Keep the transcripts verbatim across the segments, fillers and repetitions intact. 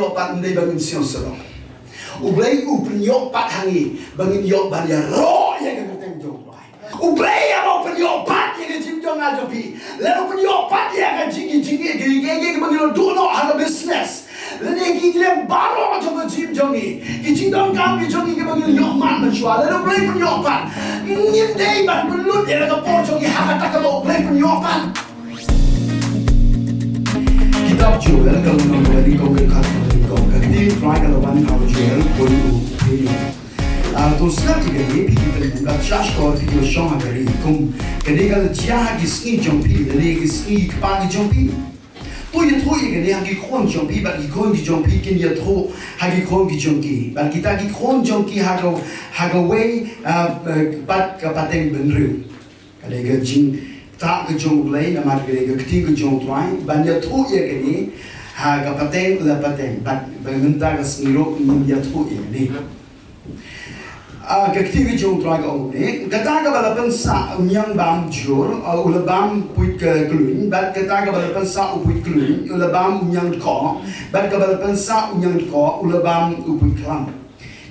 Ïoh pat ym dei ba ngin sngew syrong. U Blei u pynïoh pat ha ngi ba ngin ïoh ban ïaroh ïa ka kyrteng jong U Blei. U Blei haba u pynïoh pat ïa ka jingim jong nga jong phi, lada u pynïoh pat ïa ka jing, ki jing, ki, ki, ki, kiba ngi la duh noh ha ka business, lane ki, ki liang baroh jong ka jingim jong ngi, ki jingdonkam ki jong ngi kiba ngi la ïoh man mynshuwa, lada u Blei u pynïoh pat, ngim dei ban pynlut ïa la ka por jong ngi ha kata kaba u Blei u pynïoh pat. Kitab Joel ka lynnong kaba nyngkong, ka dkhot kaba nyngkong. Ka ktien Trai ka la wan ha u Joel, bun u hynñiew. Ah, to sngap ïa kane, phi ki tymmen, bad shah shkor phi kiba shong ha ka ri. Kum kane ka la jia ha ki sngi jong phi, lane ki sngi ki kpa ki jong phi. To ïathuh ïa kane ha ki khun jong phi, bad ki khun ki jong phi kin ïathuh ha ki khun ki jong ki, bad kita ki khun jong ki ha ka, ha kawei, ah, eh, pat ka pateng bynriew. Ka dei ka jingthoh ka jong U Blei, namar ka dei ka ktien ka jong U Trai, ban ïathuh ïa kane ha ka pateng la pateng, bad ba mynta ka sngi ruh ngin ïathuh ïa kane. Ah, ka ktien ka jong U Trai ka ong kumne, kata kaba la pynsah u ñiang bam jur, ah, u la bam puit ka kluin, bad kata kaba la pynsah u puit kluin, u la bam u ñiang dkoh, bad kaba la pynsah u ñiang dkoh, u la bam u puit khlam.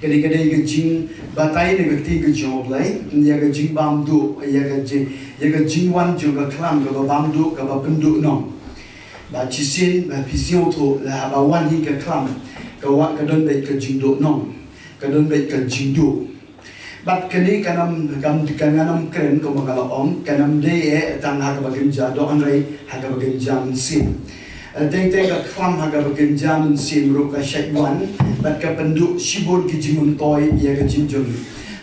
Kane ka dei ka jingbatai na ka ktien ka jong U Blei, ïa ka jingbam duh, ïa ka jing, ïa ka jingwan jong ka khlam kaba bam duh, kaba pynduh nong. Bad shisien, ba phi sngewthuh, la haba wan hi ka khlam, ka wan, ka don beit ka jingduh nong, ka don beit ka jingduh. Bad kane kan ym, kan, kan ym kren kumba nga la ong, kan ym dei eh tang ha kaba kynja doh, hynrei ha kaba kynja mynsiem. Eh, teng teng ka khlam ha kaba kynja mynsiem ruh ka shait wan, bad ka pynduh shibun ki jingmyntoi ïa ka jingim jong ngi.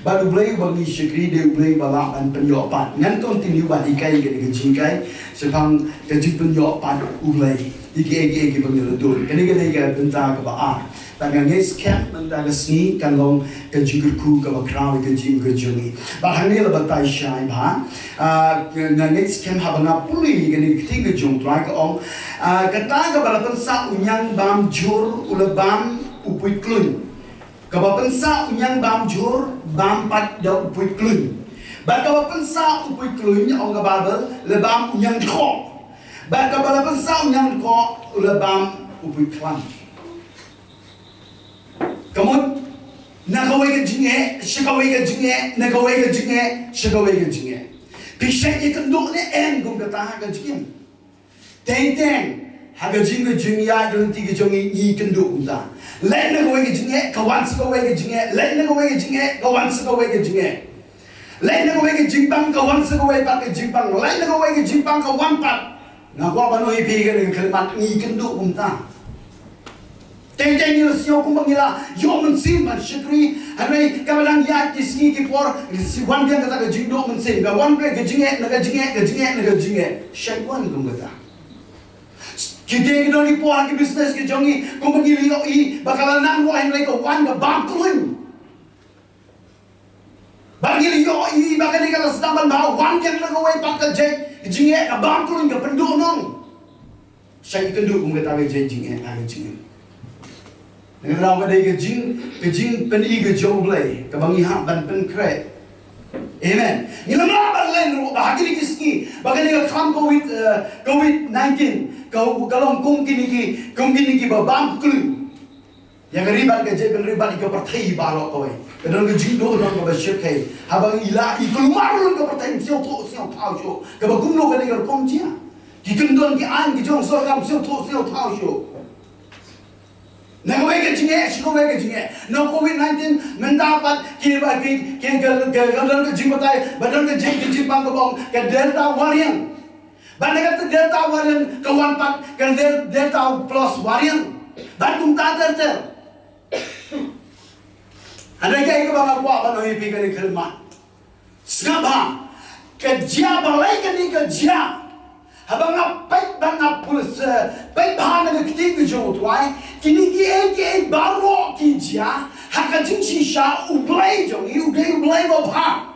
Bad U Blei uba ngi shakri dei U Blei uba lah ban pynïoh pat. Ngan continue ban hikai ïa kane ka jinghikai shaphang ka jingpynïoh pat U Blei ïa kiei kiei kiba ngi la don. Kane ka dei ka bynta kaba ar. Bad nga ngeit skhem mynta ka sngi kan long ka jingkyrkhu kaba khraw ïa ka jingim ka jong ngi. Bad hangne la batai shai bha. Ah, nga ngeit skhem haba nga pule ïa kane ka ktien ka jong U Trai ka ong, ah, kata kaba la pynsah u ñiang bam jur u la bam u puit kluin. Kaba pynsah u ñiang bam jur bam pat da u puit kluin. Bad kaba pynsah u puit kluin, ong ka Baibl, la bam u ñiang dkoh. Bad kaba la pynsah u ñiang dkoh u la bam u puit khlam. Ka mut, na kawei ka jingeh sha kawei ka jingeh, na kawei ka jingeh sha kawei ka jingeh. Phi shait ïakynduh ne em kum kata ha ka jingim? Teng teng ha ka jing, ka jingïaid lynti ka jong ngi, ngi kynduh kumta. Leit na kawei ka jingeh, ka wan sa kawei ka jingeh, leit na kawei ka jingeh, ka wan sa kawei ka jingeh. Leit na kawei ka jingpang, ka wan sa kawei pat ka jingpang, leit na kawei ka jingpang, ka wan pat. Nga kwah ban ong ïa phi kane ka khyllipmat, ngi kynduh kumta. Teng teng ngi la sngew kumba ngi la ïoh mynsiem ban shakri, hynrei kaba dang ïaid ki sngi ki por, wan biang kata ka jingduh mynsiem, ka wan biang ka jingeh, na ka jingeh, ka jingeh, na ka jingeh. Shait wan kum kata. Ki dei ki don ki por ha ki business ki jong ngi, kumba ngi la ïohi ba ka la nang ruh, hynrei ka wan ka bam kluin. Ba ngi la ïohi ba kane ka la sdang ban bha, wan biang na kawei pat ka jait jingeh, ka bam kluin, ka pynduh nong. Shait ïakynduh kum kata ka jait jingeh ha ka jingim. Nangta ka dei ka jing, ka jingpyni ka jong U Blei kaba ngi hap ban pynkhreh. Amen. Ngi la mut ban len ruh ba ha kine ki sngi ba kane ka khlam covid, eh, covid nineteen ka, ka long kum kine ki, kum kine kiba bam kluin ïa ka ri bad ka jaitbynriew bad ïa ka pyrthei baroh kawei. Ka don ka jingduh nong kaba shyrkhei. Haba ngi la i kulmar lum ka pyrthei, ym sngewthuh sngewthaw shuh kaba kumno kane ka rukom jia. Ki kyndon ki aiñ ki jong sorkar, ym sngewthuh sngewthaw shuh. Na kawei ka jingeh sha kawei ka jingeh. Na covid nineteen mynta pat ki ba ki, ki ka, ka, ka don ka jingbatai ba don ka jing, ka jingpang kaba ong ka Delta variant. Bad na kata Delta variant ka wan pat ka Del-, Delta Plus variant. Bad kumta ter ter. Hynrei kaei kaba nga kwah ban ong ïa phi kane ka khyllipmat. Sngap bha, ka jia balei kane ka jia. Haba nga peit bad nga pule, peit bha na ka ktien ka jong U Trai, kine kiei kiei baroh ki jia ha ka jingshisha U Blei jong ngi u dei U Blei babha.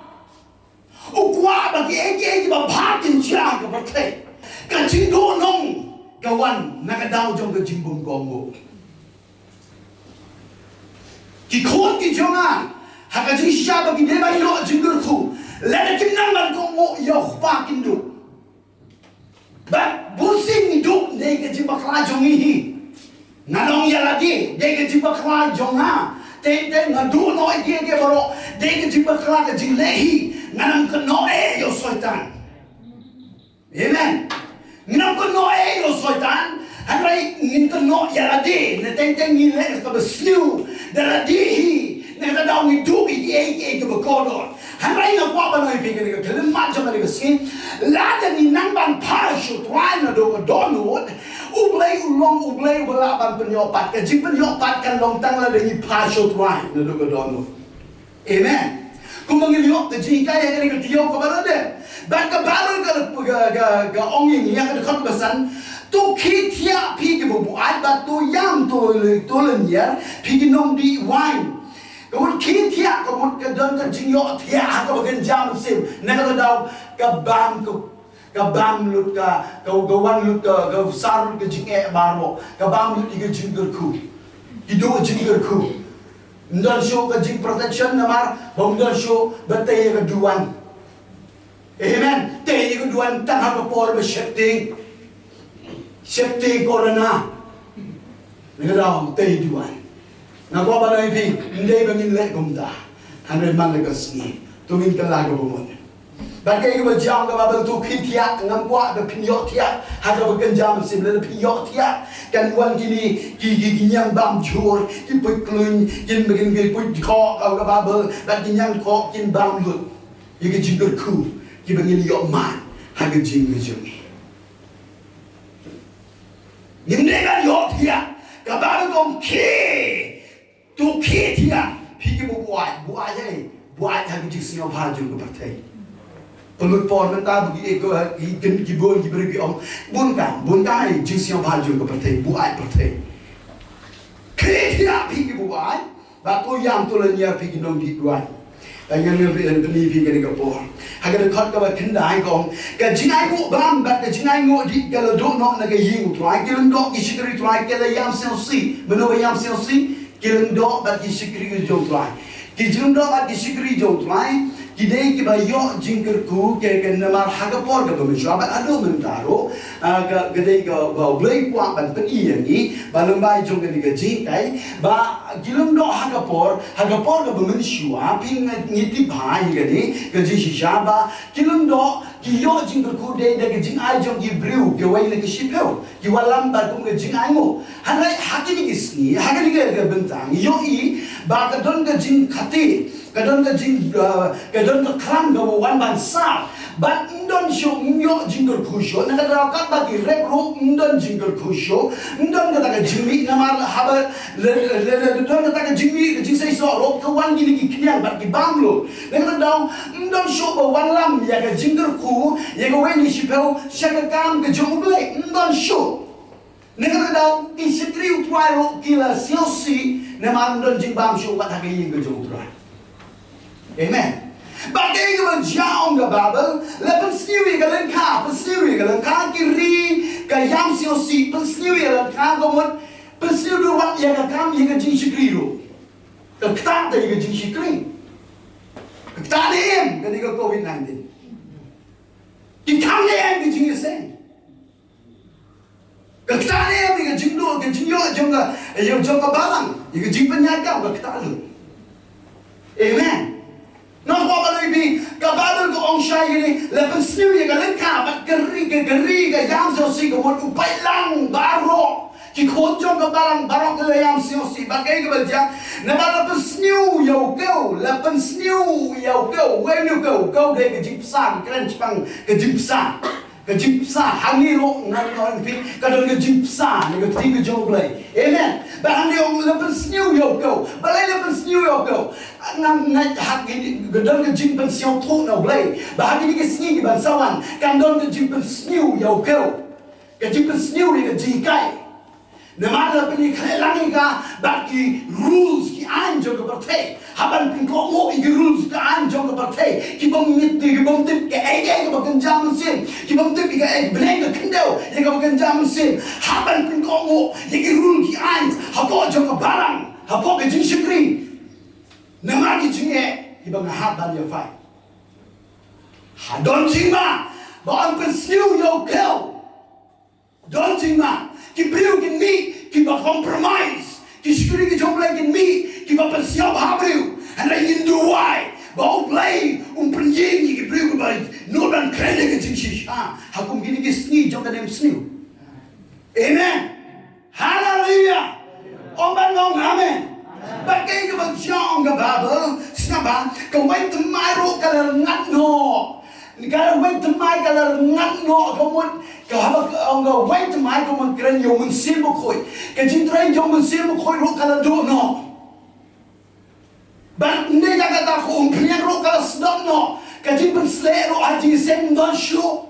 U kwah ba kiei kiei kiba bha kin jia ha ka pyrthei. Ka jingduh nong ka wan na ka daw jong ka jingbym kohnguh. Ki khun ki jong nga ha ka jingshisha ba ki dei ban ïoh jingkyrkhu, lada kim nang ban kohnguh ïa u kpa kin duh. Bad bunsien ngi duh ne ka jingbakla jong ngi hi. Ngan ong ïa lade, dei ka jingbakla jong nga. Teng teng nga duh noh ïa ki, ïa ki baroh, dei ka jingbakla ka jingleh hi. Ngan ym kynnoh eh ïa u Soitan. Amen. Ngin ym kynnoh eh ïa u Soitan, hynrei ngin kynnoh ïa lade, ne teng teng ngi leh kaba sniew da lade hi, ne kata daw ngi duh ïa kiei kiei kiba kordor. Hynrei nga kwah ban ong ïa phi kane ka khyllipmat jong kane ka sngi, lada ngi nang ban phai sha u Trai naduh ka dohnud, U Blei u long U Blei uba lah ban pynïoh pat, ka jingpynïoh pat kan long tang lada ngi phai sha u Trai naduh ka dohnud. Amen. Kumba ngi ïoh ka jinghikai ha kane ka taïew kaba la dep. Bad ka Baibl ka, ka, ka, ka ong ïa ngi ha ka dkhot ba san. To khie thiah phi kiba buaid bad to ïam to, to lynñiar phi ki nongdih waiñ. Ka mut khie thiah ka mut ka don ka jingïoh thiah ha kaba kynja mynsiem. Na kata daw ka bam ka Ka bam lut ka, ka, ka wan lut ka, ka sar lut ka jingeh baroh. Ka bam lut ïa ka jingkyrkhu. Ki duh jingkyrkhu. Ym don shuh ka jingprotection namar ba ym don shuh ba tei ïa ka duwan. Amen. Tei ïa ka duwan tang ha ka por ba sheptieng. Sheptieng corona. Nga daw tei duwan. Nga kwah ban ong ïa phi, ym dei ba ngin leh kumta. Hynrei man la ka sngi to ngin kylla kaba mut. Bad kaei kaba jia ong ka Baibl, to khie thiah, ngam kwah ba phin ïoh thiah ha kaba kynja mynsiem. Lada phi ïoh thiah kan wan kine ki, ki, ki ñiang bam jhur, ki puit kluiñ, kin ba kin ki puit dkhoh, ka ong ka Baibl, bad ki ñiang dkhoh kin bam lut ïa ki jingkyrkhu kiba ngin ïoh mad ha ka jingim ka jong ngi. Ngim dei ban ïoh thiah. Ka Baibl ka ong khie. To khie thiah phi kiba buaid, buaid ei, buaid ha ka jingsngewbha jong ka pyrthei. Pynlut por mynta ba ki, eh, ki, ki, ki bun ki briew ki ong bun ka, bun ka ei jingsngewbha jong ka pyrthei, buaid pyrthei. Khie thiah phi kiba buaid, bad to ïam to lynñiar phi ki nongdih duwan. Ngan ngan phi, ngan pyni phi kane ka por. Ha ka dkhot kaba khyndai ka ong, ka jingainguh bam bad ka jingainguh dih ka la duh noh na ka ïing u Trai. Ki lyngdoh ki shakri u Trai ki la ïam sngewsih. Mano ba ïam sngewsih? Ki lyngdoh bad ki shakri jong u Trai. Ki lyngdoh bad ki shakri jong u Trai ki dei kiba ïoh jingkyrkhu, ka, ka namar ha ka por kaba mynshuwa bad haduh mynta ruh, ah, ka, ka dei kaba U Blei u kwah ban pyni ïa ngi ba lyngba jong kane ka jinghikai ba ki lyngdoh ha ka por, ha ka por kaba mynshuwa, phi, ngi tip bha ïa kane ka jingshisha ba ki lyngdoh ki ïoh jingkyrkhu dei da ka jingai jong ki briew kiwei na ka shiphew, ki wallam bad kum ka jingainguh. Hynrei ha kine ki sngi, ha kine ki, ki bynta ngi ïohi ba ka don ka jingkhate, ka don ka jing, uh, ka don ka khlam kaba wan ban sah. Bad ym don shuh, ym ïoh jingkyrkhu shuh. Na kata daw katba ki rep ruh ym don jingkyrkhu shuh. Ym don kata ka jingmih namar haba la, la, la, la don kata ka jingmih, ka jingseisoh ruh ka wan kine ki khñiang bad ki bam lut. Na kata daw ym don shuh ba wallam ïa ka jingkyrkhu ïa kawei na shiphew sha ka kam ka jong U Blei. Ym don shuh. Na kata daw ki shakri u Trai ruh ki la sngewsih namar ym don jingbam shuh wat ha ka ïing ka jong u Trai. Amen. Bad kaei kaba jia ong ka Baibl, la pynsniew ïa ka lyngkha, pynsniew ïa ka lyngkha, ki ri ka ïam sngewsih, pynsniew ïa ka lyngkha, ka mut pynsniew dur wat ïa ka kam ïa ka jingshakri ruh. Ka ktah da ïa ka jingshakri. Ka ktah ne em kane ka covid nineteen. Ki khang ne em ki jingïaseng. Ka ktah ne em ïa ka jingduh, ka jingïoh jong ka, ïa jong ka balang, ïa ka jingpynïaid kam ka ktah lut. Amen. Nga kwah ban ong ïa phi, ka Baibl ka ong shai kane, la pynsniew ïa ka lyngkha bad ka ri, ka, ka ri ka ïam sngewsih, ka mut u paidlang baroh. Ki khun jong ka balang baroh ki la ïam sngewsih. Bad kaei kaba jia, naba la pynsniew ïa u kew, la pynsniew ïa u kew, wei u kew, u kew dei ka jingpynsah, ka kren shaphang ka jingpynsah. Ka jingpynsah, hangne ruh ngan ong ïa phi, ka don ka jingpynsah na ka ktien ka jong U Blei. Amen. Bad hangne ong la pynsniew ïa u kew. Balei la pynsniew ïa u kew? Nga, nga, ha kine, ka don ka jingpynsngewthuh na U Blei ba ha kine ki sngi kiban sa wan kan don ka jingpynsniew ïa u kew. Ka jingpynsniew ïa ka jinghikai. Namar la pyni khleh lang ïa ka bad ki rules, ki aiñ jong ka pyrthei. Hap ban pynkohnguh ïa ki rules, ki aiñ jong ka pyrthei. Ki bym ngeit, ki bym tip kaei kaei kaba kynja mynsiem. Ki bym tip ïa kaei, bneng ka khyndew, ïa kaba kynja mynsiem. Hap ban pynkohnguh ïa ki rule, ki aiñ hapoh jong ka balang, hapoh ka jingshakri. Namar ki jingeh kiba nga hap ban ïa fight. Ha don jingma ba yn pynsniew ïa u kew. Don jingma, ki briew kin mih, Kiba compromise. Ki shakri ki jong U Blei kin mih, kiba pynsngewbha briew. Hynrei ngin duwai ba U Blei un pynïeng ïa ki briew kiba nud ban kren ïa ka jingshisha ha kum kine ki sngi jong ka nemsniew. Amen. Haleluya. Ong ban long amen. Bad kaei kaba jia ong ka Baibl, sngap bha, ka waiñ thymmai ruh ka la rngat noh. Ka waiñ thymmai ka la rngat noh, ka mut, ka haba, ong ka waiñ thymmai ka mut kren ïa u Mynsiem Bakhuid. Ka jingtrei jong u Mynsiem Bakhuid ruh ka la duh noh. Bad ynda kata ka umphniang ruh ka la sdop noh. Ka jingpynsleh ruh ha jingïaseng ym don shuh.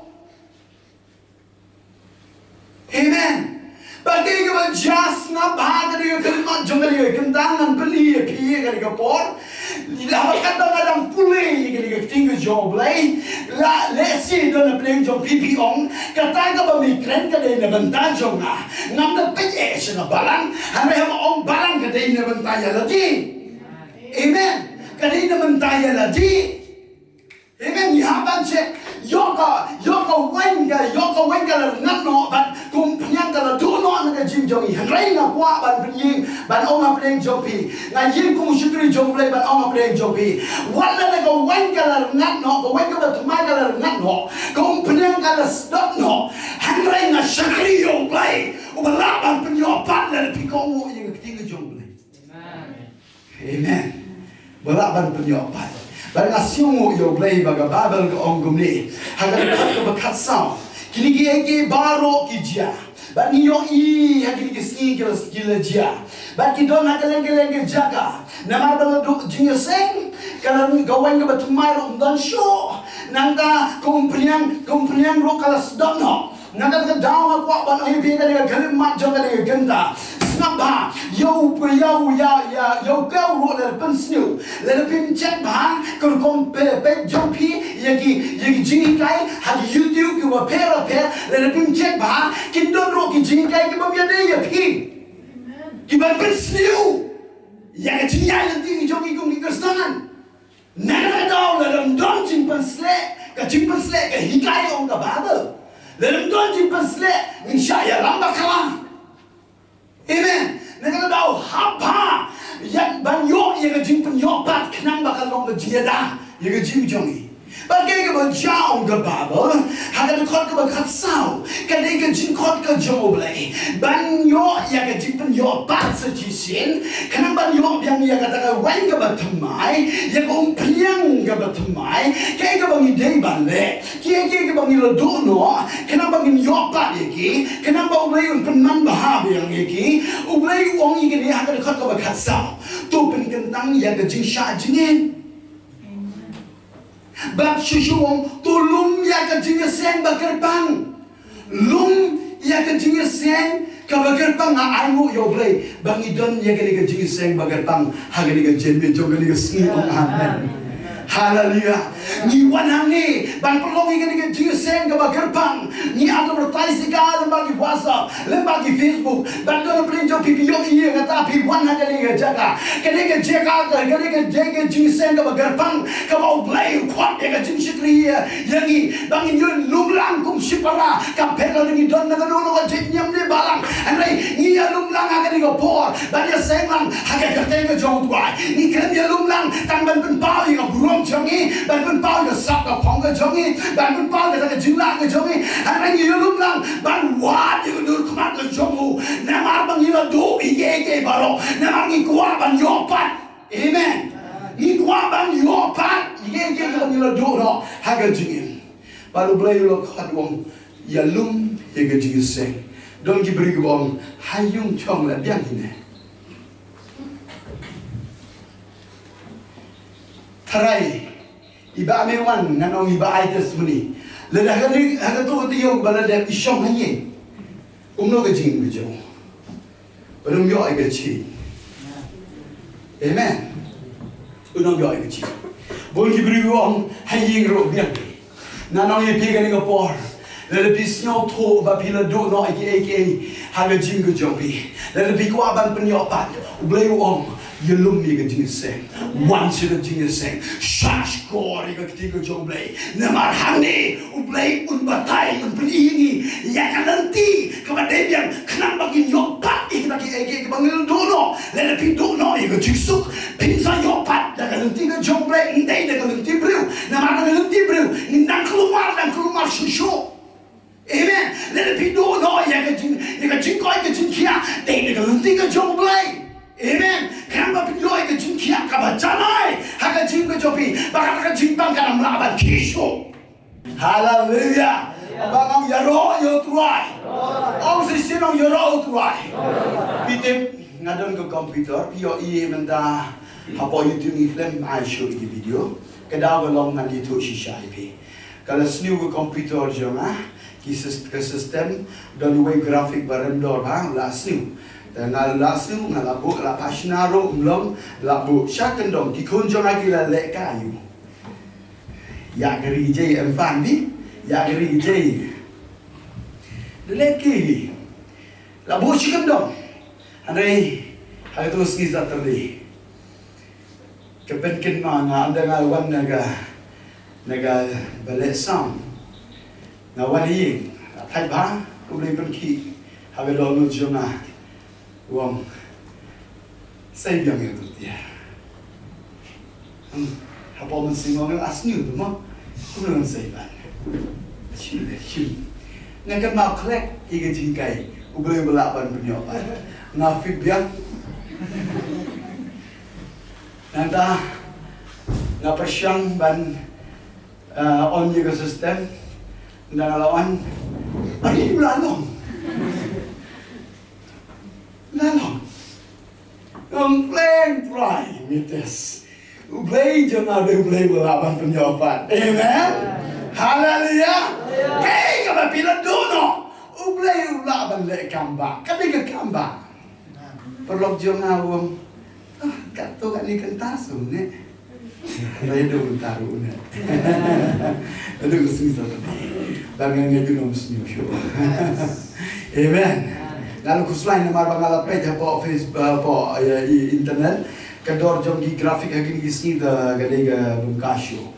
Amen. Bad kaei kaba jia, sngap bha, ka dei ka khyllipmat jong ka dei ka kynta, ngan pyni ïa phi ïa ka dei ka por. Haba katba nga dang pule ïa ka dei ka ktien ka jong U Blei, la lehse don na pdeng jong phi phi ong, kata kaba me kren ka dei na bynta jong nga. Ngam da peit eh sha ka balang, hynrei haba ong balang ka dei na bynta ïa lade. Amen. Ka dei na bynta ïa lade. Amen. Ngi hap ban check. Ïoh ka, ïoh ka waiñ ka, ïoh ka waiñ ka la rngat noh, bad ka umphniang ka la duh noh na ka jingim jong ngi. Hynrei nga kwah ban pynïeng, ban ong ha pdeng jong phi. Nga ïeng kum u shakri jong U Blei ban ong ha pdeng jong phi. Wat la ka waiñ ka la rngat noh, ka waiñ kaba thymmai ka la rngat noh, ka umphniang ka la sdop noh. Hynrei nga shakri ïa U Blei uba lah ban pynïoh pat lada phi kohnguh ïa ka ktien ka jong U Blei. Amen. Amen. Ba lah ban pynïoh pat. Bad nga sngewnguh ïa U Blei ba ka Baibl ka ong kumne. Ha ka dkhot kaba khatsaw. Kine kiei kiei baroh ki jia. Bad ngi ïohi ha kine ki sngi ki la, ki la jia. Bad ki don ha kylleng kylleng ki jaka. Namar ba la duh jingïaseng, ka la, ka waiñ kaba thymmai ruh ym don shuh. Nangta ka umphniang, ka umphniang ruh ka la sdop noh. Na kata ka daw nga kwah ban ong ïa phi ka dei ka khyllipmat jong ka dei ka kynta. Sngap bha, ïa u, ïa u, ïa, ïa, ïa u kew ruh lada pynsniew. Lada phim check bha ka rukom pe-, peit jong phi ïa ki, ïa ki jinghikai ha ki YouTube kiba pher bapher, lada phim check bha kin don ruh ki jinghikai kiba ym ïadei ïa phi. Kiban pynsniew ïa ka jingïaid lynti jong ngi kum ki Khristan. Na kata ka daw lada ym don jingpynsleh, ka jingpynsleh ka hikai ong ka Baibl. Lada ym don jingpynsleh ngin shah ïalam bakla. Amen. Na kata ka daw hap bha ïa ban ïoh ïa ka jingpynïoh pat khnang ba kan long ka jingïada ïa ka jingim jong ngi. Bad kaei kaba jia ong ka Baibl ha ka dkhot kaba khatsaw. Ka dei ka jingkhot ka jong U Blei ban ïoh ïa ka jingpynïoh pat sa shisien, khnang ban ïoh biang ïa kata ka waiñ kaba thymmai, ïa ka umphniang kaba thymmai. Kaei kaba ngi dei ban leh, kiei kiei kaba ngi la duh noh, khnang ba ngin ïoh pat ïa ki, khnang ba U Blei un pynman bha biang ïa ki. U Blei u ong ïa kine ha ka dkhot kaba khatsaw, to pynkyntang ïa ka jingshah jingin. Bad shuh shuh u ong, to lum ïa ka jingïaseng ba kyrpang. Lum ïa ka jingïaseng kaba kyrpang. Nga ainguh ïa U Blei ba ngi don ïa kane ka jingïaseng ba kyrpang ha kane ka janmiet jong kane ka sngi. Ong amen. Haleluya. Ngi wan hangne ban pynlong ïa kane ka jingïaseng kaba kyrpang. Ngi advertise ïa ka lyngba ki WhatsApp, lyngba ki Facebook. Bad don na pdeng jong phi, phi ïohi ïa kata, phi wan ha kane ka jaka. Kane ka jaka, kane ka jaka, ka jingïaseng kaba kyrpang, kaba U Blei u khot ïa ka jingshakri ïa ngi. Ba ngin ïalum lang kum shipara, kam pher lada ngi don na kano kano ka jaitniam ne balang. Hynrei ngi ïalum lang ha kane ka por ban ïaseng lang ha ka kyrteng ka jong U Trai. Ngi khlem ïalum lang tang ban pynpaw ïa ka burom jong ngi, ban pynpaw ïa ka sap ka phong ka jong ngi, ban pynpaw ïa ka jinglah ka jong ngi. Hynrei ngi ïalum lang ban wad ïa ka dur khmat ka jong U. Namar ba ngi la duh ïa kiei kiei baroh. Namar ngi kwah ban ïoh pat. Amen. Ngi kwah ban ïoh pat ïa kiei kiei ba ngi la duh noh ha ka jingim. Bad U Blei u la khot u ong, ïalum ïa ka jingïaseng. Don ki briew kiba ong, ha ïung chong la biang hi ne. Tharai i Bah Mewan, ngan ong i Bah, ai testimony. Lada ha kane, ha kato ka taïew ba la dep, i shong ha ïing, kumno ka jingim ka jong u? Un ym ïoh ïa ka jingim. Amen. Un ym ïoh ïa ka jingim. Bun ki briew ong, ha ïing ruh biang. Ngan ong ïa phi kane ka por, lada phi sngewthuh ba phi la duh noh ïa kiei kiei ha ka jingim ka jong phi, lada phi kwah ban pynïoh pat, U Blei u ong, ïalum ïa ka jingïaseng. Wan sha ka jingïaseng. Shah shkor ïa ka ktien ka jong U Blei. Namar hangne U Blei un batai, un pyni ïa ngi ïa ka lynti kaba dei biang, khnang ba ngin ïoh pat ïa kita kiei kiei kiba ngin duh noh. Lada phi duh noh ïa ka jingsuk, phin sa ïoh pat da ka lynti ka jong U Blei, ym dei da ka lynti briew. Namar da ka lynti briew ngin dang khlumar, dang khlumar shuh shuh. Amen. Lada phi duh noh ïa ka jing, ïa ka jingkoit ka jingkhiah, dei na ka lynti ka jong U Blei. Amen. Khnang ba phin ïoh ïa ka jingkhiah kaba janai ha ka jingim ka jong phi, ba kata ka jingpang kan ym lah ban khih shuh. Haleluya. Ba ngam ïaroh ïa U Trai. Ong shisien ong ïaroh U Trai. Phi tip, nga don ka computer, phi ïohi mynta hapoh YouTube ngi khlem ai shuh ïa ki video. Ka daw ka long ngan ïathuh shisha ïa phi. Ka la sniew ka computer jong nga, ki sys-, ka system, don uwei graphic ba rem dor ba, la sniew. Te nga la sniew, nga la buh, la pashna ruh, ym long, la buh, sha kyndong, ki khun jong nga ki la leh ka ïa u. Ïa ka ri jai em fan di, ïa ka ri jai. Leh ki, la buh sha kyndong. Hynrei, ha ka tu sngi Saturday. Ka pynkin ma nga, ynda nga wan na ka, na ka balei sound. Nga wan ïing, nga thait bha, U Blei pynkhih ha ka dohnud jong nga. U ong, sei biang ïa uto u tiar. Hmm, hapoh mynsiem nga ong, a sniew tu mo. Kumno ngan sei pat. Shu, shu. Nga kynmaw khlek ïa ka jinghikai U Blei ba lah ban pynïoh pat. Nga fit biang. Nangta nga pyrshang ban, eh, on ïa ka system. Nda nga la on. Ai, u la long. U la long. Long pleng Trai, ngi test. U Blei jong nga dei U Blei ba lah ban pynïoh pat. Amen. Haleluya. Kaei kaba phi la duh noh, U Blei u lah ban leh kam ba. Ka dei ka kam ba. Paralok jong nga u ong, ah, katto katne kynta sum ne. Hynrei haduh mynta ruh ne. Haduh ka sngi Saturday. Ba nga ngeit u nym sniew shuh. Amen. Nga la khuslai namar ba nga la peit hapoh Facebook, hapoh, eh, i internet. Ka dor jong ki graphic ha kine ki sngi te ka dei kaba ym kha shuh.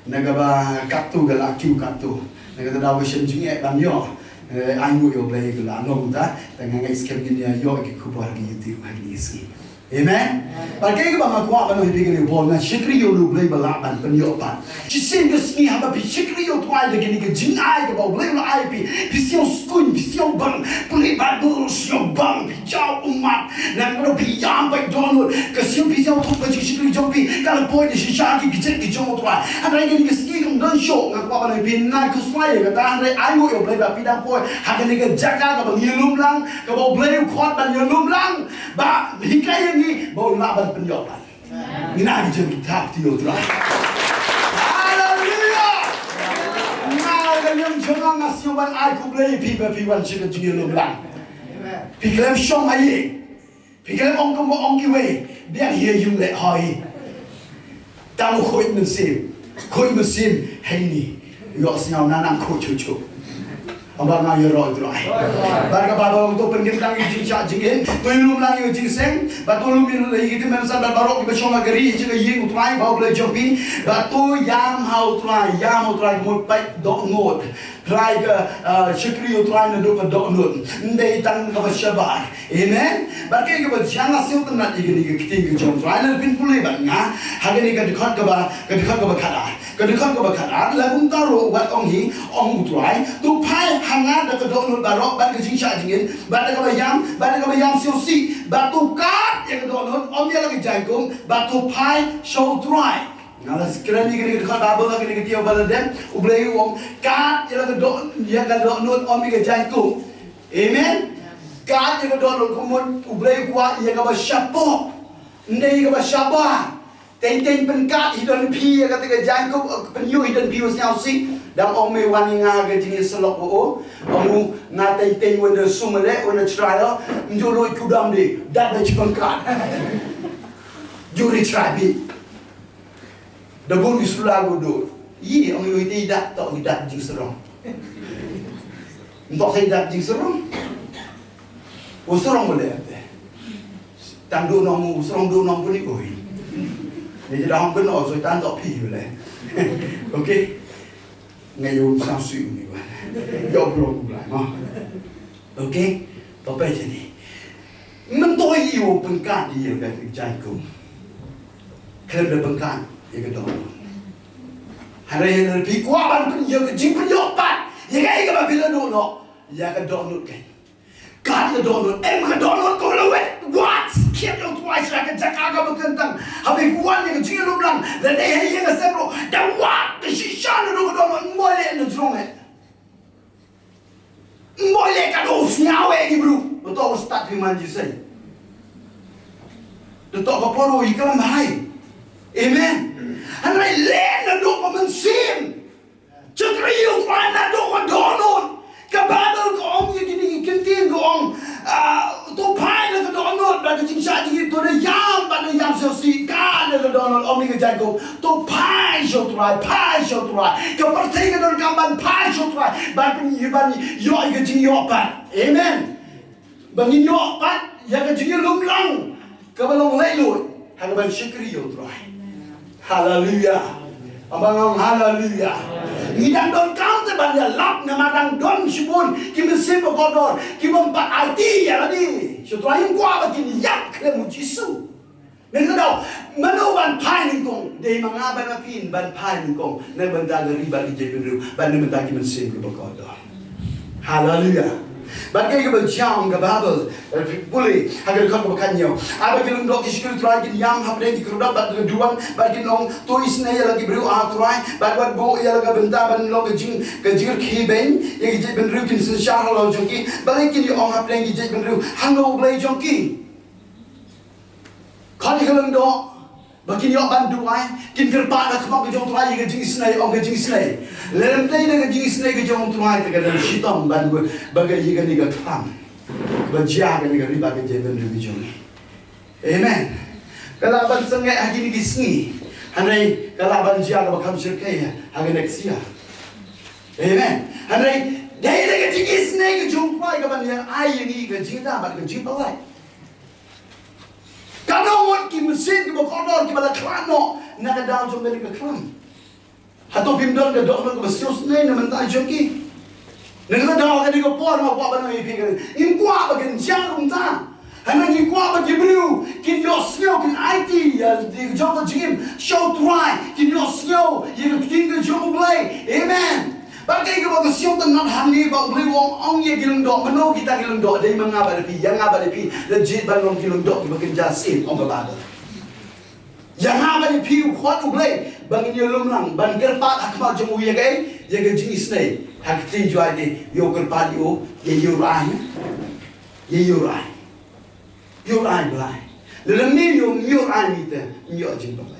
Na kaba katto ka la kiew katto. Na kata daw ka shem jingeh ban ïoh. Eh, ai nguh ïa U Blei ka la long ta. Te nga ngeit skhem ngin ïa ïoh ki khubor ha ki YouTube ha kine ki sngi. Amen. Bad kaei kaba nga kwah ban ong ïa phi kane ka por, nga shakri ïa U Blei ba lah ban pynïoh pat. Shisien ka sngi haba phi shakri ïa U Trai da kane ka jingai kaba U Blei u la ai ïa phi. Phi sngew skun, phi sngew bang, pule Baibl, sngew bang, phi jaw ummat. Nangta phi ïam bad dohnud, ka sngew phi sngew thok ka jingshakri jong phi, ka la poi da shisha ki kjat ki jong U Trai. Hynrei kane ka sngi kam don shuh, nga kwah ban ong ïa phi, nga khuslai ïa kata, hynrei ai nguh ïa U Blei ba phi dang poi ha kane ka jaka kaba ngi ïalum lang, kaba U Blei u khot ban ïalum lang, ba hikai ïa ngi ba un lah ban pynïoh pat. Ngi nang jong ki thap ti U Trai. Haleluya. Nga ka liang jong nga, nga sngew ban ai khublei ïa phi ba phi wan sha ka jingïalum lang. Phi khlem shong ha ïing. Phi khlem ong kumba ong kiwei, biang hi ïa ïing leh hoi. Tang u khuid mynsiem, khuid mynsiem, hei ni. Ïohsngew na nang khuid chuh chuh. Haba nga ïaroh ïa U Trai. Bad ka Baibl ong to pynkyntang ïa ka jingshah jingin, to ïalum lang ïa ka jingseng, bad to lum ïa ki tymmen basan bad baroh kiba shong ha ka ri, ha ka ïing U Trai, ba U Blei jong phi, bad to ïam ha U Trai, ïam ha U Trai, mut peit dohnud. Trai ka, ah, shakri ïa U Trai naduh ka dohnud. Ym dei tang kaba shabar. Amen. Bad kaei kaba jia nga sngewtynnat ïa kane ka ktien ka jong U Trai, lada phin pule bad nga ha kane ka dkhot kaba, ka dkhot kaba khatar. Ka dkhot kaba khatar, la kumta ruh wat ong hi, ong U Trai, to phai ha nga da ka dohnud baroh, bad ka jingshah jingin, bad da kaba ïam, bad da kaba ïam sngewsih, bad to kad ïa ka dohnud, ym ïa la ka jaiñkum, bad to phai sha U Trai. Nga la kren ïa kane ka dkhot Baibl ha kane ka taïew ba la dep, U Blei u ong, kad ïa la ka doh, ïa ka dohnud ym ïa ka jaiñkum. Amen. Kad ïa ka dohnud ka mut U Blei u kwah ïa kaba shapoh. Ym dei ïa kaba shabar. Teng teng pynkad hi don phi ïa kata ka jaiñkum, pynïoh hi don phi u sngewsih. Dang ong me wan ïa nga ha ka jingïasyllok ba o. Ong u nga teng teng wan da sum leh, wan da trai leh. Ym ju leit kudam de. Dat da jingpynkad. Ju ri trai bi. Da bun ki sula ko do. Yi ong ïoh ite i dak tok i dak jingsarong. Ntok i dak jingsarong. Ko sarong boleh ate. Tang duh nong u srong duh nong puni oi. Ni jadang pun o so tang tok pi yu le. Okay. Ngai yu sam sui uni wan. Yo bro u lai ma. Okay. To pe jani. Mentoi yu pengkat yu ka jai kum. Khlem da pengkat yu ka dong. Hare hare pi kwa ban pen yu ka jing pen yu pat. Yu ka yu ka ba pi la duh no. Yu ka dong lut kai. Kat ka dohnud, em ka dohnud ko la wet. Wat, kiet ong Trai sha ka jaka kaba kyntang. Haba wan ïa ka jingïalum lang, lane ha ïing ha sem ruh, da wat, da shisha naduh ka dohnud, ym boi leh na jrong eh. Ym boi leh katno u sngew eh ki briew. Ba to u stad phi man jisai. Da to ka por u ïa ka lam hai. Amen. Hynrei leh naduh ka mynsiem. Shakri ïa u Trai naduh ka dohnud. Ka Baibl ka ong ïa kine ki ktien ka ong, ah, to phai na ka dohnud, bad ka jingshah jingit to da ïam, bad da ïam sngewsih ka na ka dohnud, ong ïa ka Jakob. To phai sha u Trai, phai sha u Trai. Ka pyrthei ka donkam ban phai sha u Trai. Ban pyn-, ban ïoh ïa ka jingïoh pat. Amen. Ba ngin ïoh pat ïa ka jingïalum lang kaba long laitluid ha kaba shakri ïa u Trai. Haleluya. Aba ngong haleluya. Ngi dang donkam te ban ïalap namar dang don shibun ki mynsiem bakordor ki bym pat aiti ïa lade sha u Trai. Ngim kwah ba kin ïap khlem u Jisu. Nangta daw, mano ban phai nyngkong? Dei ma nga bad ma phi ban phai nyngkong na ka bynta ka ri bad ka jaitbynriew bad na ka bynta ki mynsiem kiba kordor. Haleluya. Bad kaei kaba jia ong ka Baibl, eh, pule ha ka dkhot kaba khathynñiew. Haba ki lyngdoh ki shakri Trai kin ïam hapdeng ki khyrdop bad ki duwan bad kin ong, to isynei ïa la ki briew, ah Trai, bad wat buh ïa la ka bynta ban long ka jing, ka jingkhih beiñ ïa ki jaitbynriew, kin synshar halor jong ki. Balei kin ïa ong hapdeng ki jaitbynriew, hangno u Blei jong ki? Khot ïa ka lyngdoh ba kin ïoh ban duwai, kin kyrpad ha khmat ka jong u Trai ïa ka jingisynei, ong ka jingisynei. Lada ym dei da ka jingisynei ka jong u Trai te ka dang shitom ban ba ka ïa kane ka khlam ba jia kane ka ri bad ka jaitbynriew ka jong ngi. Amen. Ka lah ban sangeh ha kine ki sngi, hynrei ka lah ban jia kaba kham shyrkhei ha ka next year. Amen. Hynrei dei da ka jingisynei ka jong u Trai ka ban ïa ai ïa ngi ka jingïada bad ka jingpynlait. Katno ngut ki mynsiem kiba kordor kiba la khlad noh na ka daw jong kane ka khlam. Hato phim don ka dohnud kaba sngewsynei na bynta jong ki? Na ka daw kane ka por nga kwah ban ong ïa phi kane, ngim kwah ba kan jia kumta. Hynrei ngi kwah ba ki briew kin ïohsngew, kin aiti ïa ka jong ka jingim sha u Trai, kin ïohsngew ïa ka ktien ka jong U Blei. Amen. Ba kaei kaba ka sngewtynnat hangne ba U Blei u ong, ong ïa ki lyngdoh, mano kita ki lyngdoh? Dei ma nga bad phi, ïa nga bad phi, la jied ban long ki lyngdoh kiba kynja sien, ong ka Baibl. Ïa nga bad phi u khot U Blei ba ngin ïalum lang ban kyrpad ha khmat jong u ïa kaei? Ïa ka jingisynei. Ha ka ktien Jowai te, ïa u kyrpad ïa u, ïa ïa u rai. Ïa ïa u rai. Ïa u rai Blai. Lada me ïa u, me ïa u rai mi te, me ïoh jingpynlait.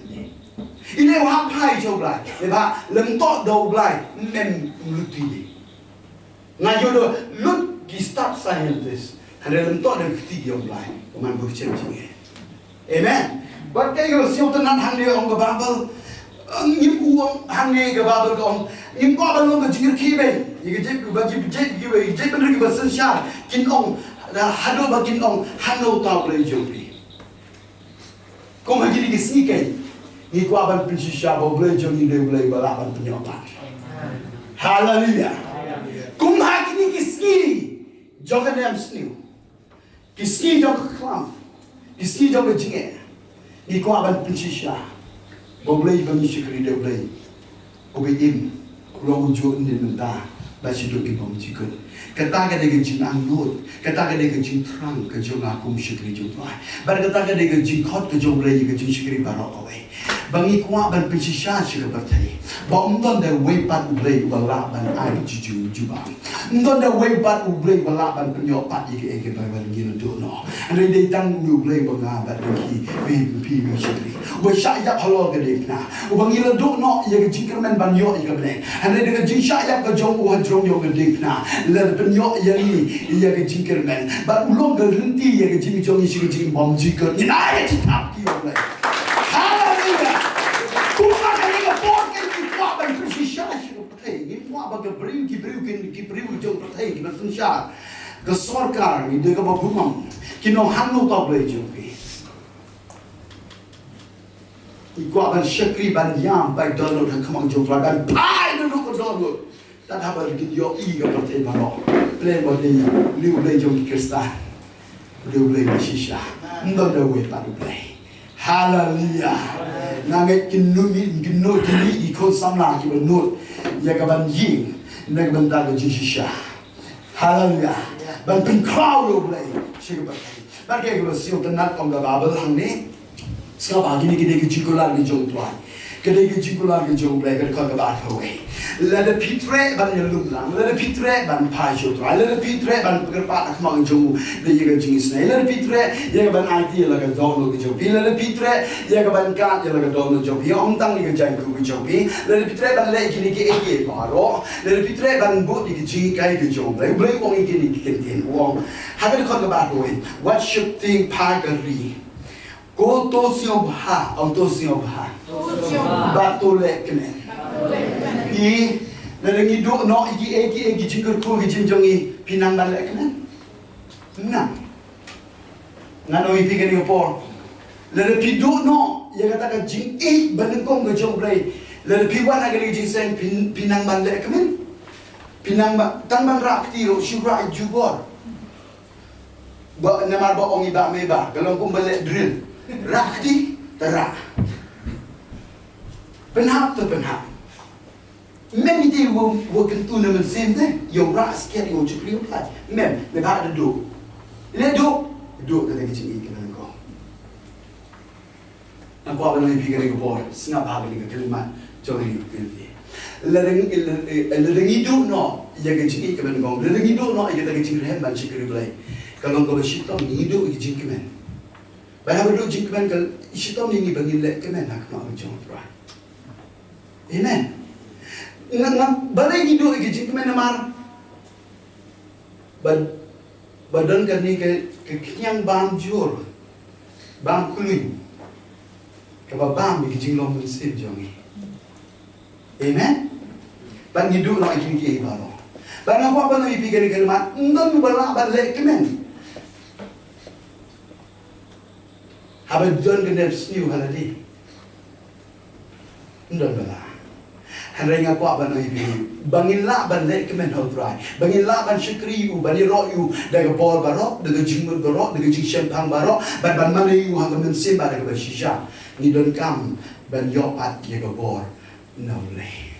Ine u hap phai sha U Blai. Lada lym toh da U Blai, mem lut ïa. Nga ïoh da lut ki staff scientist. Hynrei lym toh da ka kti jong U Blai. Ka man ba ka chem jingeh. Amen. Bad kaei kaba sngewtynnat hangne ong ka Baibl. Ngim u ong hangne ka Baibl ka ong, ngim kwah ban long ka jingkyrkhu beiñ ïa ka jait, ba ki jait, ki ba ki jaitbynriew kiba synshar kin ong, haduh ba kin ong, hangno uta U Blei jong phi? Kum ha kine ki sngi kein ngi kwah ban pynshisha ba U Blei jong ngi u dei U Blei uba lah ban pynïoh pat. Haleluya. Kum ha kine ki sngi jong ka nemsniew, ki sngi jong ka khlam, ki sngi jong ka jingeh, ngi kwah ban pynshisha ba U Blei ba ngi shakri u dei U Blei uba im, u long ujuh na bynta ba shu dei ki bym jukut. Kata ka dei ka jingangnud, kata ka dei ka jingthrang ka jong nga kum shakri jong U Blei. Bad kata ka dei ka jingkhot ka jong U Blei ïa ka jingshakri baroh kawei. Ba ngi kwah ban pynshisha sha ka pyrthei ba ym don da uwei pat U Blei uba lah ban ai jubab. Ym don da uwei pat U Blei uba lah ban pynïoh pat ïa kaei kaei ba ngi la duh noh. Hynrei dei tang une U Blei uba nga bad phi, phi, phi, phi shakri. Uba shah ïap halor ka diengphna. Uba ngi la duh noh ïa ka jingkyrmen ban ïoh ïa ka bneng. Hynrei da ka jingshah ïap ka jong u hajrong ïa ka diengphna, la pynïoh ïa ngi ïa ka jingkyrmen. Bad u long ka lynti ïa ka jingim jong ngi sha ka jingbymjukut. Ngin ai ka jingthap ïa U Blei. Haleluya. Kumba kane ka por kan ngi kwah ban pynshisha sha ka pyrthei. Ngi kwah ba ka briew, ki briew, ki, ki briew jong ka pyrthei kiba synshar, ka sorkar, ngi dei kaba bymman, kin ong hangno uta U Blei jong phi? Kwah ban shakri ban ïam pat download ha khmat jong Trai ban phai download ko download. Tad haba kin ïohi ka pyrthei baroh. Pynban ba dei lei U Blei jong ki Khristan. Dei U Blei ba shisha. Ym don da uwei pat U Blei. Haleluya. Nga ngeit kin nud, kin nud, kin nud ki khun samla kiba nud ïa ka ban ïing na ka bynta ka jingshisha. Haleluya. Ban pynkhraw ïa U Blei sha ka pyrthei. Bad ka, ka sngewtynnat kum ka Baibl hangne. Sngap ba kine ki dei ki jingkular ki jong U Trai. Ki dei ki jingkular ki jong U Blei, ka dkhot kaba arphew wei. Lada phi treh ban ïalum lang, lada phi treh ban phai sha U Trai, lada phi treh ban kyrpad ha khmat jong u da ïa ka jingisynei, lada phi treh ïa ka ban aiti ïa la ka dohnud ka jong phi, lada phi treh ïa ka ban kad ïa la ka dohnud jong phi, ym tang ïa ka jaiñkup ka jong phi, lada phi treh ban leh kine kiei kiei baroh, lada phi treh ban bud ïa ka jinghikai ka jong U Blei, U Blei u ong ïa kine ki kyntien, u ong ha ka dkhot kaba arphew wei, wat sheptieng phakri. Ko to sngewbha, ong to sngewbha. Bad to leh kmen. Phi, lada ngi duh noh ïa kiei kiei ki jingkyrkhu ki jingim jong ngi, phi nang ban leh kmen? Nang. Ngan ong ïa phi kane ka por. Lada phi duh noh ïa kata ka jingïeit banyngkong ka jong U Blei, lada phi wan ha kane ka jingseng, phi, phi nang ban leh kmen? Phi nang ban, tang ban rah kti ruh, shu rah jubor. Ba, namar ba ong i bah mei bah, ka long kumba leh drill. Rah kti, te rah. Pynhap te pynhap. Mem ite wa, wa kyntu na mynsiem te, ïa u rah skhem, ïa u shakri u phai. Mem, ne ba da duh. Leh duh, duh kata ka jingïeit kaba nyngkong. Nga kwah ban ong ïa phi kane ka por, sngap ha kane ka khyllipmat jong ngi. Lada ngi, lada ngi duh noh ïa ka jingïeit kaba nyngkong, lada ngi duh noh ïa kata ka jingrhem ban shakri Blei, ka long kaba shitom ngi duh ïa ka jingkmen. Bad haba duh jingkmen ka shitom ïa ngi ba ngin leh kmen ha khmat ka jong U Trai. Amen. Nga, nga, balei ngi duh ïa ka jingkmen? Namar ba, ba don kane ka, ka khñiang bam jur, bam khlaiñ, kaba bam ïa ka jinglong mynsiem jong ngi. Amen. Bad ngi duh noh ïa kine kiei baroh. Bad nga kwah ban ong ïa phi kane ka khyllipmat, ym don uba lah ban leh kmen haba don ka nep sniew ha lade. Ym don ba lah. Hynrei nga kwah ban ong ïa phi ba ngin lah ban leh kmen ha U Trai, ba ngin lah ban shakri ïa u, ban ïaroh ïa u da ka bor baroh, da ka jingmut baroh, da ka jingshemphang baroh, bad ban mane ïa u ha ka mynsiem bad da kaba shisha. Ngi donkam ban ïoh pat ïa ka bor na U Blei.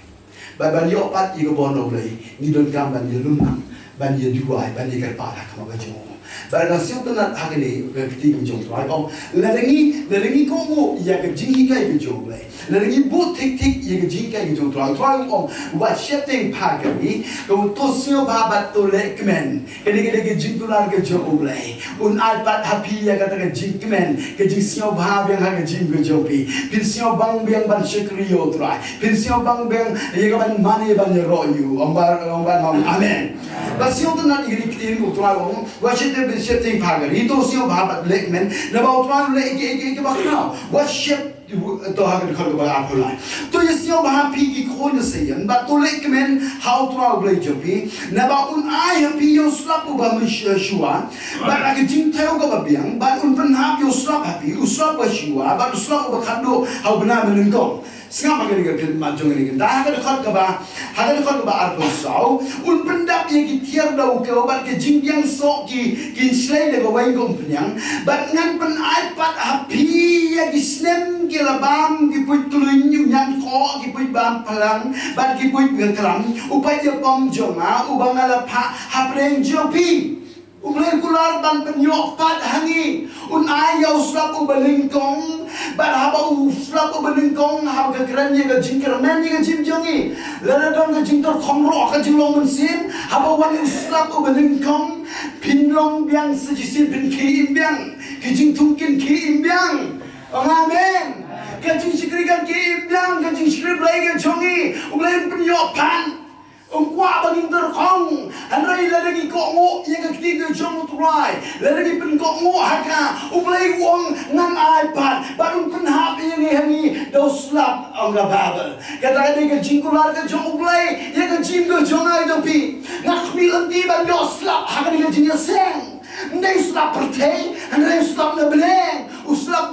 Bad ban ïoh pat ïa ka bor na U Blei, ngi donkam ban ïalum lang, ban ïaduwai, ban ïakyrpad ha khmat ka jong u. Bad nga sngewtynnat ha kane ka ktien ka jong U Trai, ong, lada ngi, lada ngi kohnguh ïa ka jinghikai ka jong U Blei, lada ngi bud thik thik ïa ka jinghikai ka jong U Trai, U Trai u ong, wat sheptieng phakri, to sngewbha bad to leh kmen. Kane ka dei ka jingkular ka jong U Blei. Un ai pat ha phi ïa kata ka jingkmen, ka jingsngewbha biang ha ka jingim ka jong phi. Phin sngewbang biang ban shakri ïa U Trai. Phin sngewbang biang ïa ka ban mane, ban ïaroh ïa u. Ong ba, ong ba, ong amen. Bad sngewtynnat ïa kane ka ktien U Trai, ong, wat sheptieng, sheptieng phakri, to sngewbha bad leh kmen. Naba U Trai u leh ïa kiei kiei kiba khraw. Wat shep To ha ka dkhot kaba arphew lai. To ïasngewbha phi ki khun ïasngewbha bad to leh kmen ha U Trai U Blei jong phi. Naba un ai ha phi ïa u slap uba mynshuwa, bad ha ka jingthew kaba biang, bad un pynhap ïa u slap ha phi, u slap uba shuwa, bad u slap uba khatduh ha u bnai banyngkong. Sngap ha kane ka khyllipmat jong ngi. Te ha ka dkhot kaba Ha ka dkhot kaba arphew saw, un pyndap ïa ki tiar da u kew bad ka jingbiang soh ki, kin shlei da ka waiñ ka umphniang, bad ngan pynai pat ha phi ïa ki snem ki la bam, ki puit khlaiñ, u ñiangkhoh, ki puit bam phlang, bad ki puit baklam, u paid ïapom jong nga, uba nga la phah hapdeng jong phi. U Blei u kular ban pynïoh pat ha ngi. Un ai ïa u slap uba nyngkong. Bad haba u slap uba nyngkong, haba ka kren ïa ka jingkyrmen ïa ka jingim jong ngi. Lada don ka jingtyrkhong roh ka jinglong mynsiem, haba wan u slap uba nyngkong, phin long biang sa shisien, phin khie im biang. Ka jingthung kin khie im biang. Ong amen. Ka jingshakri kan khie im biang, ka jingshakri Blei ka jong ngi. U Blei un pynïoh pat. Ym kwah ba ngin tyrkhong, hynrei lada ngi kohnguh ïa ka ktien ka jong U Trai, lada ngi pynkohnguh ha ka, U Blei u ong ngan ai pat, bad un pynhap ïa ngi ha ngi da u slap, ong ka Baibl. Kata ka dei ka jingkular ka jong U Blei ïa ka jingim ka jong nga jong phi. Nga khmih lynti ban ïoh slap ha kane ka jingïaseng. Ym dei u slap pyrthei, hynrei u slap na bneng, u slap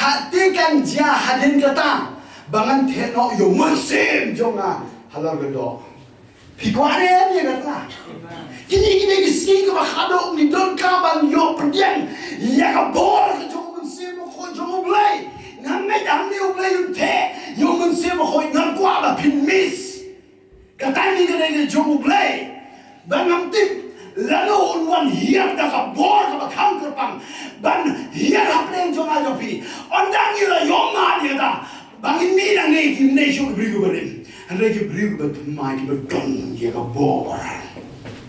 Ha te kan jia hadien kata ba ngan theh noh ïa u Mynsiem jong nga halor ka doh. Phi kwah ne em ïa kata? Kine ki dei ki sngi kiba khadduh ngi donkam ban ïoh pdiang ïa ka bor ka jong u Mynsiem Bakhuid jong U Blei. Ngam ngeit hangne U Blei un theh ïa u Mynsiem Bakhuid, ngam kwah ba phin miss. Ka timing ka dei ka jong U Blei. Ba ngam tip lano un wan hiar da ka bor kaba kham kyrpang ban hiar hapdeng jong nga jong phi. Ynda ngi la ïoh mad ïa kata, ba ngin mih nangne kim dei shuh ki briew kiba rim, hynrei ki briew kiba thymmai kiba don ïa ka bor.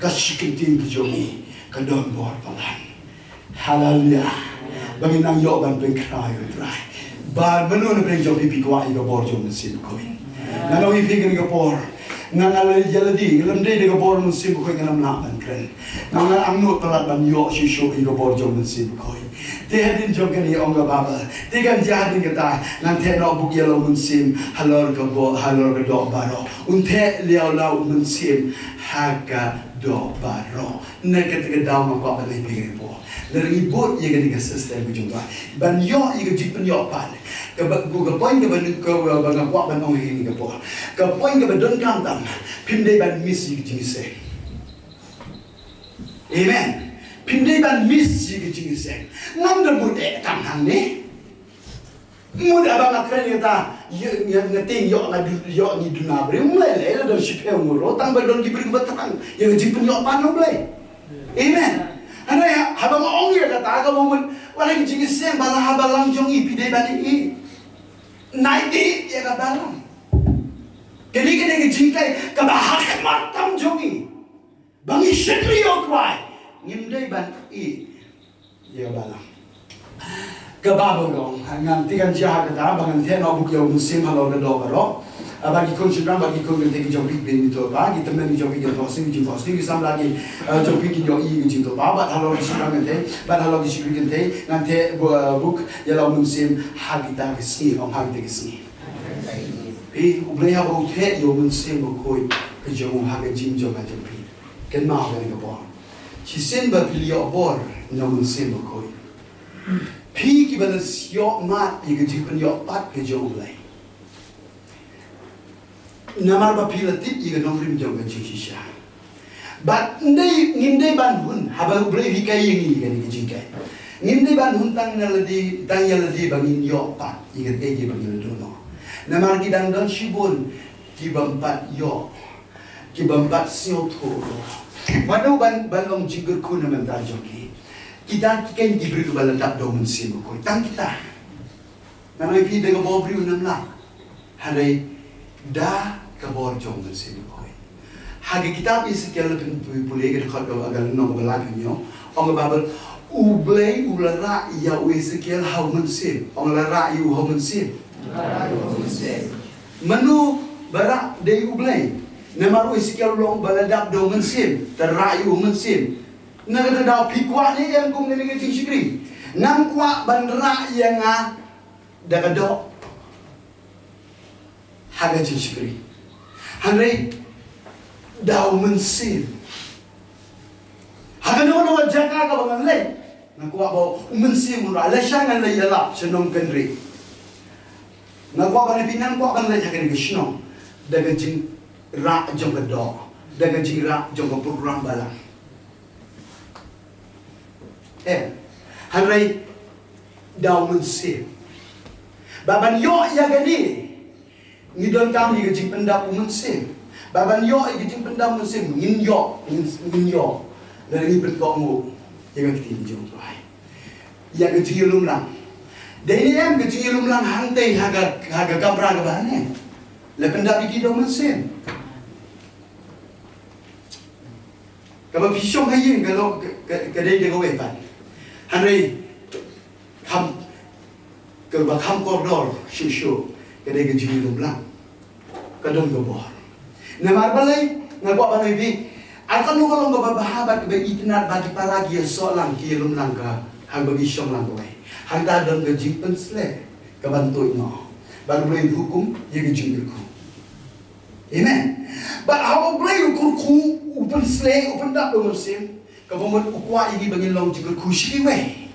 Ka shi kyntien ka jong ngi ka don bor palat. Haleluia. Ba ngin nang ïoh ban pynkhraw ïa U Trai. Ba mano na pdeng jong phi phi kwah ïa ka bor jong U Mynsiem Bakhuid? Ngan ong ïa phi kane ka por, nga nga la ïa lade, lymda dei da ka bor U Mynsiem Bakhuid ngan ym lah ban kren. Nga nga angnud palat ban ïoh shuh shuh ïa ka bor jong U Mynsiem Bakhuid. Te hadien jong kane ong ka Baibl, te kan jia hadien kata, ngan theh noh buk ïa la u Mynsiem halor ka bor, halor ka doh baroh. Un theh ïa la u Mynsiem ha ka doh baroh. Na kata ka daw nga kwah ban ai phi kane ka por, lada ngi bud ïa kane ka system ka jong nga ban ïoh ïa ka jingpynïoh pat. Kaba, ka point kaba, kaba nga kwah ban ong ha kane ka por, ka point kaba donkam tam, phim dei ban miss ïa ka jingïaseng. Amen. Phim dei ban miss ïa ka jingïaseng. Ngam da mut eh tang hangne. Mut haba nga kren ïa kata, ïa, ïa, nga tieng ïoh nga dun, ïoh ngi duna briew, mlei lei la don shiphew ngut ruh, tang ba don ki briew ba thrang ïa ka jingpynïoh pat na U Blei. Amen. Hynrei ha, haba nga ong ïa kata, ka mut wat la ka jingïaseng ba la ha balang jong ngi phi dei ban ïeit. Nai ïeit ïa ka balang. Kane, kane ka jinghikai kaba ha khmat tam jong ngi. Ba ngi shakri ïa U Trai, ngim dei ban ïeit ïa ka balang. Kaba bun ong, ngan, te kan jia ha kata ba ngan theh noh buk ïa u Mynsiem halor ka doh baroh. Ah, ba ki khun shynrang, ba ki khun kynthei ki jong phi ki bun ki thoh, ba ki tymmen ki jong phi ki thoh sniew, ki jingthoh sniew, ki samla ki, ah, jong phi kin ïohi ïa ki jingthoh, ba, bad halor ki shynrang kynthei, bad halor ki shakri kynthei, ngan theh bu-, buk ïa la u Mynsiem ha kita ki sngi, ong ha kita ki sngi. Phi, U Blei haba u theh ïa u Mynsiem Bakhuid ka jong u ha ka jingim jong nga jong phi, kynmaw kane ka por. Shisien ba phi la ïoh bor na u Mynsiem Bakhuid, phi kiba la ïoh mad ïa ka jingpynïoh pat ka jong U Blei. Namar ba phi la tip ïa ka nongrim jong ka jingshisha. Bad ngim dei, ngim dei ban hun, haba U Blei u hikai ïa ngi kane ka jinghikai, ngim dei ban hun tang na lade, tang ïa lade ba ngin ïoh pat ïa kaei kaei ba ngi la duh noh. Namar ki dang don shibun kibym pat ïoh, kibym pat sngewthuh. Mano ban, ban long jingkyrkhu na bynta jong ki? Kita ki keiñ ki briew kiba la dap da u Mynsiem Bakhuid, tang kita. Ngan ong ïa phi, da ka bor briew ym lah, hynrei da ka bor jong u Mynsiem Bakhuid. Ha ka kitab Esekiel, phin pule ka dkhot kaba, ka lynnong kaba lai, phin ïoh, ong ka Baibl, U Blei u la rah ïa u Esekiel ha u Mynsiem. Ong, la rah ïa u ha u Mynsiem. Mano ba rah? Dei U Blei. Namar u Esekiel u long uba la dap da u Mynsiem, te rah ïa u ha u Mynsiem. Na kata ka daw phi kwah ne em kum kane ka jingshakri? Ngam kwah ban rah ïa nga da ka doh ha ka jingshakri, hynrei da u Mynsiem. Ha kano kano ka jaka kaba ngan leit, nga kwah ba u Mynsiem un rah. Lashai ngan leit ïalap sha Nongkynrih, nga kwah ban, phi, ngam kwah ban leit ha kane ka shnong da ka jingrah jong ka doh, da ka jingrah jong ka program balang. Eh, hynrei da u Mynsiem. Ba ban ïoh ïa kane, ngi donkam ïa ka jingpyndap u Mynsiem. Ba ban ïoh ïa ka jingpyndap u Mynsiem, ngin ïoh, ngin, ngin ïoh, lada ngi pynkohnguh ïa ka ktien jong U Trai. Ïa ka jingïalumlang. Dei ne em ka jingïalumlang hangtei ha ka, ha ka kamra kaba hangne? La pyndap ïa ki da u Mynsiem. Kaba phi shong ha ïing ka long ka, ka, ka dei da kawei pat. Hynrei kham, kaba kham kordor shuh shuh ka dei ka jingïalumlang. Ka don ka bor. Namar balei? Nga kwah ban ong ïa phi, ar kano ka long kaba bha bad kaba itynnad ba ki para ki ïasoh lang, ki ïalumlang ka, haba ki shong lang kawei? Hangta don ka jingpynshlur kaban tuid noh. Bad U Blei un hukum ïa ka jingkyrkhu. Amen. Bad haba U Blei u kyrkhu, u pynshlur, u pyndap da u Mynsiem, kaba mut u kwah ïa ngi ba ngin long jingkyrkhu sha kiwei.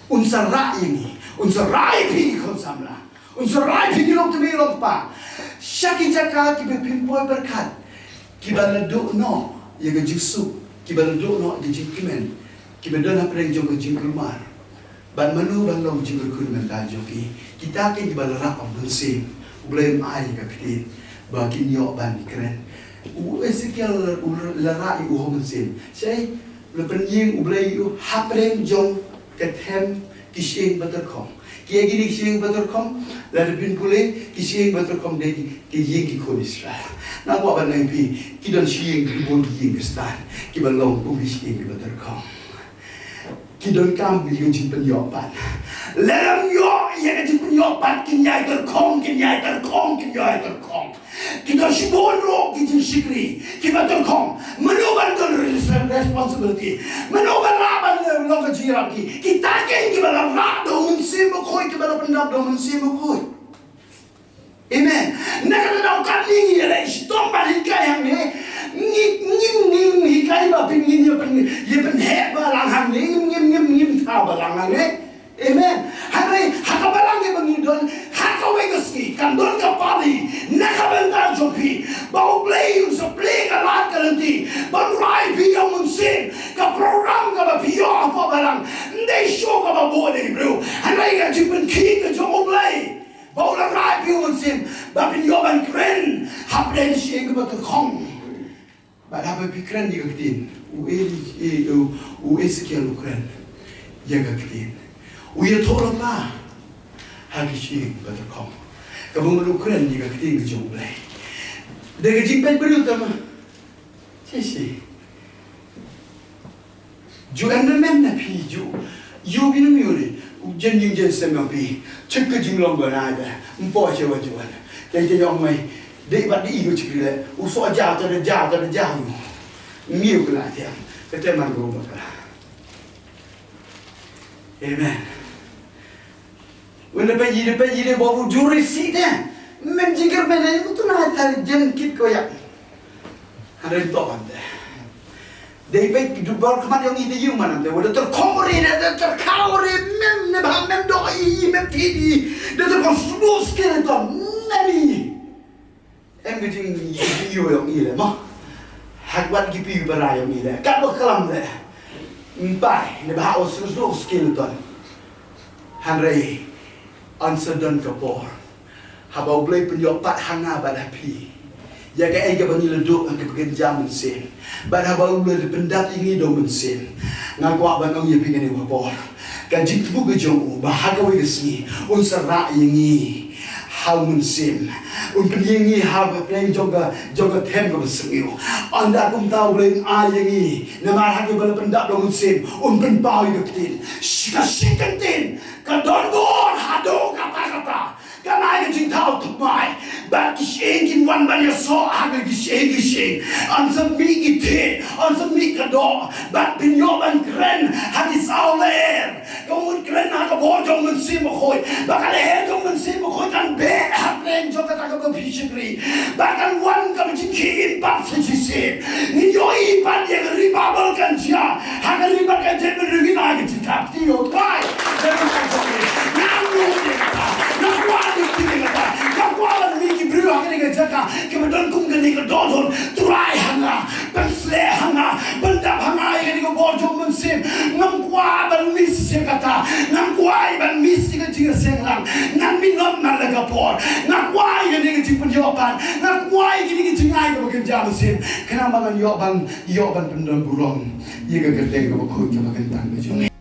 Un sa rah ïa ngi, Un sa rai phi ki khun samla. Un sa rai phi ki longkmie longkpa. Sha ki jaka kiba pynpoi pyrkhat. Kiba la duh noh ïa ka jingsuk. Kiba la duh noh ïa ka jingkmen. Kiba don hapdeng jong ka jingkulmar. Bad mano ban long jingkyrkhu mynta jong ki. Kita ki kiba la rah ïa u Mynsiem. U Blei un ai ïa ka ktien. Ba kin ïoh ban kren. U Esekiel u la rah ïa u ha u Mynsiem. Shai la pynïeng U Blei ïa u hapdeng jong ka them ki shyieng batyrkhong. Ki ïa kine ki shyieng batyrkhong, lada phin pule, ki shyieng batyrkhong dei ki ïing ki khun Israel. Nga kwah ban ong ïa phi, ki don shyieng ki bun ki ïing Khristan, kiba long kum ki shyieng ki batyrkhong. Ki donkam ïa ka jingpynïoh pat. Lada ym ïoh ïa ka jingpynïoh pat, kin ïai tyrkhong, kin ïai tyrkhong, kin ïai tyrkhong. Ki don shibun ruh ki jingshakri, ki ba tyrkhong. Mano ban don res-, responsibility? Mano ban lah ban, eh, long ka jingïarap ki? Kita ki kiba la rah da u Mynsiem Bakhuid, kiba la pyndap da u Mynsiem Bakhuid. Amen. Na kata daw katne ngi ïaleh shitom ban hikai hangne. Ngi, ngin, ngin hikai ba phin, ngin ïa pyn, ïa pynheh balang hangne. Ngim, ngim, ngim, ngim thaw balang hangne. Amen. Hynrei ha ka balang kaba ngi don, ha kawei ka sngi kan don ka pali na ka bynta jong phi, ba U Blei un sa plie ka lad ka lynti ban rai phi ïa u Mynsiem. Ka program kaba phi ïoh hapoh balang, ym dei show kaba buh da ki briew. Hynrei ka jingpynkhih ka jong U Blei, ba u la rai phi ïa u Mynsiem ba phin ïoh ban kren hapdeng shyieng kaba tyrkhong. Bad haba phi kren ïa ka ktien, u Eli, e, u, u Esekiel u kren ïa ka ktien. U ïathuh lypa ha ki shyieng batyrkhong. Kaba mut u kren ïa ka ktien ka jong U Blei. Da ka jingpeit briew tang ma. Shisha. Ju entertainment na phi ju. Ju bynriew ne. U jen ïing jen sem na phi. Check ka jinglong ba na da. Ym poi sha wa ju wan. Te te ong mai. Dei bad dei u check le. U soh ja ta da ja ta da ja u. Ngi u kena te. Ka te man ko ba ka. Amen. Wala ba yi de ba yi de ba u juri si de. Mem jingkyrmen ne u tu na ta jen kit ko ya. Hynrei to wan te. Dei peit ki dubor khmat ïong i te ïu man te. Wala tyrkhong ri de, tyrkhong ri mem ne ba mem do i, i mem ti di. De tyrkhong slu skeleton. Mem i. Em ka jing, jing ïu ïong i le ma. Hak wat ki pi bara ïong i le. Kat ba klam le. Mpai, ne ba ha o slu skeleton. Hynrei, yn sa don ka por. Haba U Blei pynïoh pat ha nga bad ha phi. Ïa kaei kaba ngi la duh ha ka kynja mynsiem. Bad haba U Blei la pyndap ïa ngi da u Mynsiem. Nga kwah ban ong ïa phi kane ka por. Ka jingthmu ka jong u ba ha kawei ka sngi un sa rah ïa ngi ha u Mynsiem. Un pynïeng ngi ha ka pdeng jong ka, jong ka them kaba sniew. Ynda kumta U Blei un ai ïa ngi. Namar ha kaba la pyndap da u Mynsiem un pynpaw ïa ka ktien. Shi ka shi kyntien. Ka don bor haduh katta katta. Kan ai ka jingthaw thymmai. Bad ki shyieng kin wan ban ïasoh ha ki shyieng ki shyieng. Yn sa mih ki thied, yn sa mih ka doh. Bad phin ïoh ban kren ha ki saw lyer. Ka mut kren ha ka bor jong u Mynsiem Bakhuid. Bad ka lyer jong u Mynsiem Bakhuid kan beh ha pdeng jong kata kaba phi shakri. Bad kan wan kaba jingkhih im pat sa shisien. Ngi ïohi pat ïa ka revival kan jia. Ha ka ri bad ka jaitbynriew ngi ai ka jingkyrkhu ïa u Trai. Nga kwah ban mih ki briew ha kane ka jaka kiba don kum kane ka dohnud. Trai ha nga, pynsleh ha nga, pyndap ha nga ïa kane ka bor jong u Mynsiem. Ngam kwah ban miss ïa kata. Ngam kwah ban miss ïa ka jingïaseng lang. Ngan minot man la ka por. Nga kwah ïa kane ka jingpynïoh pat. Nga kwah ïa kane ka jingai kaba kynja mynsiem. Khnang ba ngan ïoh ban, ïoh ban pyndon burom ïa ka kyrteng kaba khuid kaba kyntang ka jong me.